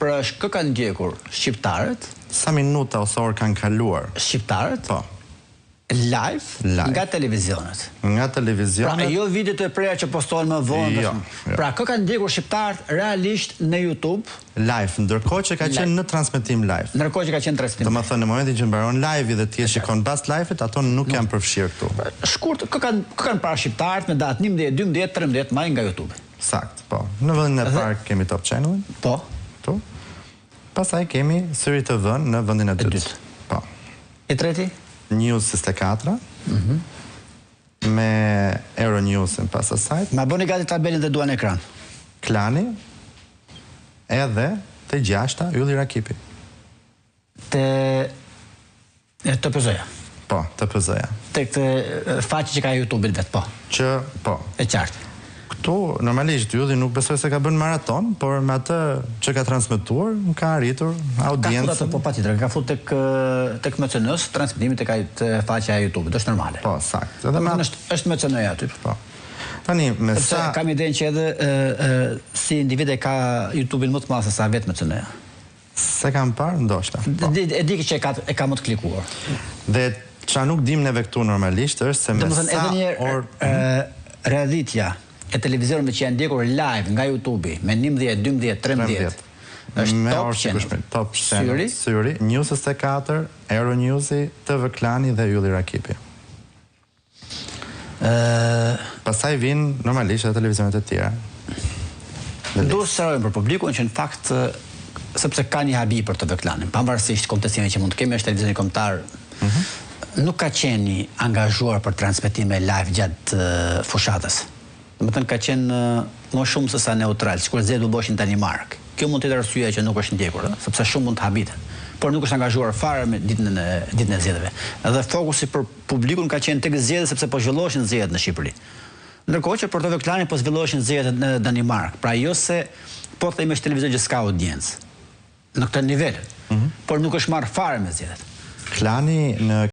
Pra është kë kanë ndjekur shqiptarët? Sa minuta ose orë kanë kaluar? Shqiptarët? Po. Live, Live. nga televizionet. Nga televizionet. Pra jo videot e prera që postohen më vonë. Jo, jo. Pra kë kanë ndjekur shqiptarët realisht në YouTube? Live, ndërkohë që ka qenë në transmetim live. Ndërkohë që ka qenë transmetim. Domethënë në momentin që mbaron live-i dhe ti e shikon pas live-it, ato nuk janë përfshirë këtu. Pra, shkurt, kë kanë kë kanë parë shqiptarët me datë 11, 12, 13 maj nga YouTube. Sakt, po. Në vendin e parë kemi Top Channel-in. Po. Këtu. Pastaj kemi Syri TV-n në vendin e dytë. Po. I treti? News 24. Mhm. Me Euronewsin pas asaj. Ma bëni gati tabelën dhe dua në ekran. Klani edhe te gjashta Ylli Rakipi. Te e TPZ-ja. Po, TPZ-ja. Tek te faqja që ka YouTube-it vet, po. Që, po. E qartë. Këtu, normalisht, Ylli nuk besoj se ka bën maraton, por me atë që ka transmetuar, ka arritur audiencën. Ka fut atë, po patjetër, ka fut tek tek MCN-s, transmetimi tek ai te faqja e YouTube-it, është normale. Po, saktë. Edhe me është është MCN-ja aty. Po. Tani, me sa kam idenë që edhe e, e, si individ e ka YouTube-in më të madh se sa vetë MCN-ja. S'e kam parë, ndoshta. Po. E di që e ka e ka më të klikuar. Dhe ça nuk dimë neve këtu normalisht është se me sa edhe një herë orë radhitja e televizorëve që janë ndjekur live nga YouTube-i me 11, 12, 13 është me Top orë Channel, shikueshmëri, Top Channel, Syri, Syri, News 24, Euronewsi, TV Klani dhe Ylli Rakipi. Pastaj vijnë normalisht edhe televizionet e tjera. Duhet të sqarojmë për publikun që në fakt sepse ka një habi për TV Klanin, pavarësisht kontestimeve që mund të kemi, është televizioni kombëtar. Mm -hmm. Nuk ka qenë i angazhuar për transmetime live gjatë fushatës. Domethënë ka qenë më shumë se sa neutral, sikur zgjedhjet u bëheshin në Danimarkë. Kjo mund të jetë arsyeja që nuk është ndjekur, ëh, sepse shumë mund të habiten. Por nuk është angazhuar fare me ditën e ditën e zgjedhjeve. Dhe fokusi për publikun ka qenë tek zgjedhjet sepse po zhvilloheshin zgjedhjet në Shqipëri. Ndërkohë që për TV Klanin po zhvilloheshin zgjedhjet në Danimarkë. Pra jo se po themi është televizion që s'ka audiencë në këtë nivel, mm -hmm. por nuk është marrë fare me zgjedhjet. Klani në.